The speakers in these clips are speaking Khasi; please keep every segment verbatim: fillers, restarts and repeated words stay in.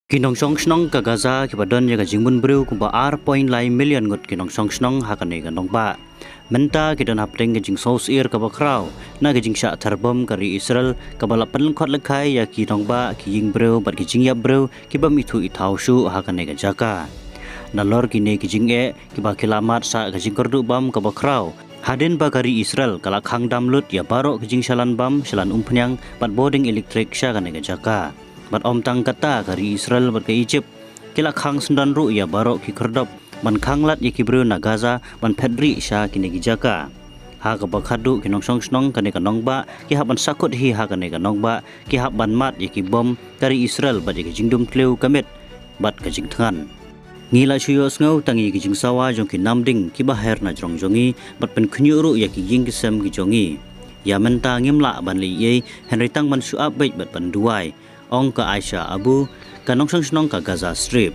Ki nongshong shnong ka Gaza kiba don ïa ka jingmun briew kumba ar point lai million ngut ki nongshong shnong ha kane ka nongbah. Mynta ki don hapdeng ka jingsngewsyier kaba khraw na ka jingshah ther bom ka ri Israel kaba la pynlyngkot lyngkhai ïa ki nongbah, ki ïing briew bad ki jingïap briew ki bym ithuh ithaw shuh ha kane ka jaka. Nalor kine ki jingeh kiba ki la mad sha ka jingkyrduh bam kaba khraw, hadien ba ka ri Israel ka la khang dam lut ïa baroh ka jingshalan bam, shalan umphniang bad bording elektrik sha kane ka jaka. Bad ym tang kata, ka ri Israel bad ka Egypt ki la khang syndon ruh ïa baroh ki khyrdop ban khang lad ïa ki briew na Gaza ban phet rieh sha kine ki jaka. Ha kaba khatduh ki nongshong shnong kane ka nongbah ki hap ban sahkut hi ha kane ka nongbah, ki hap ban mad ïa ki bom ka ri Israel bad ïa ka jingdum thliew ka miet bad ka jingthngan. Ngi la shu ïohsngew tang ïa ki jingsawa jong ki namding kiba her na jrong jong ngi bad pynkhynñiuh ruh ïa ki ïing ki sem ki jong ngi. Ïa mynta ngim lah ban leh ei ei hynrei tang ban shu ap beit bad ban duwai, ong ka Aisha Abu, ka nongshong shnong ka Gaza Strip.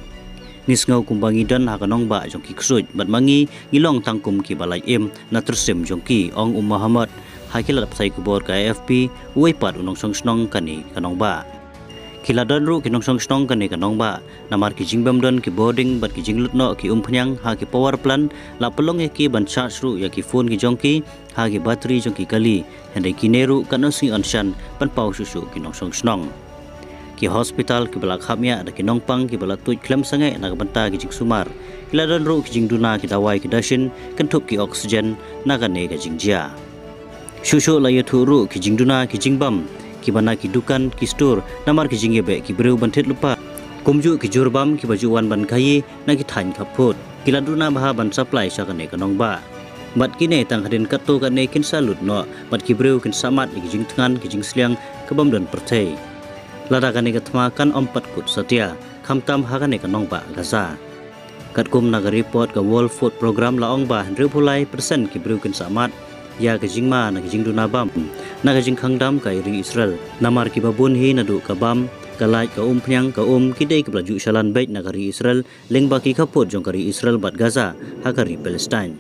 Ngi sngew kumba ngi don ha ka nongbah jong ki ksuid bad ma ngi ngi long tang kum kiba lait im na tyrsim jong ki, ong u Mohammed ha ki lad pathai khubor ka A F P, uwei pat u nongshong shnong kane ka nongbah. Ki la don ruh ki nongshong shnong kane ka nongbah, namar ki jingbym don ki bording bad ki jinglut noh ki umphniang ha ki power plant la pynlong ïa ki ban charge ruh ïa ki phone ki jong ki ha ki battery jong ki kali, hynrei kine ruh katno sngi yn shan ban paw shuh shuh ki nongshong shnong. Ki hospital kiba la khapngiah da ki nongpang kiba la tuid khlem sangeh na ka bynta ki jingsumar, ki la don ruh ki jingduna ki dawai ki dashin kynthup ki oxygen na kane ka jingjia. Shuh shuh la ïathuh ruh ki jingduna ki jingbam kiba na ki dukan ki store namar ki jingïabeh ki briew ban thied lypa, kumjuh ki jur bam kiba ju wan ban khaïi na ki thaiñ khappud, ki la duna bha ban supply sha kane ka nongbah. Bad kine tang hadien katto katne kin sa lut noh bad ki briew kin sa mad ïa ki jingthngan ki jingsliang ka bym don pyrthei. Lada kane ka thma kan ym pat kut satia, khamtam ha kane ka nongbah Gaza. Katkum na ka report ka World Food Programme la ong ba hynriewphew lai percent ki briew kin sa mad ïa ka jingma na ka jingduna bam na ka jingkhang dam ka ri Israel. Namar kiba bun hi naduh ka bam, ka lait, ka umphniang, ka um, ki dei kiba la ju shalan beit na ka ri Israel lyngba ki khappud jong ka ri Israel bad Gaza ha ka ri Palestine.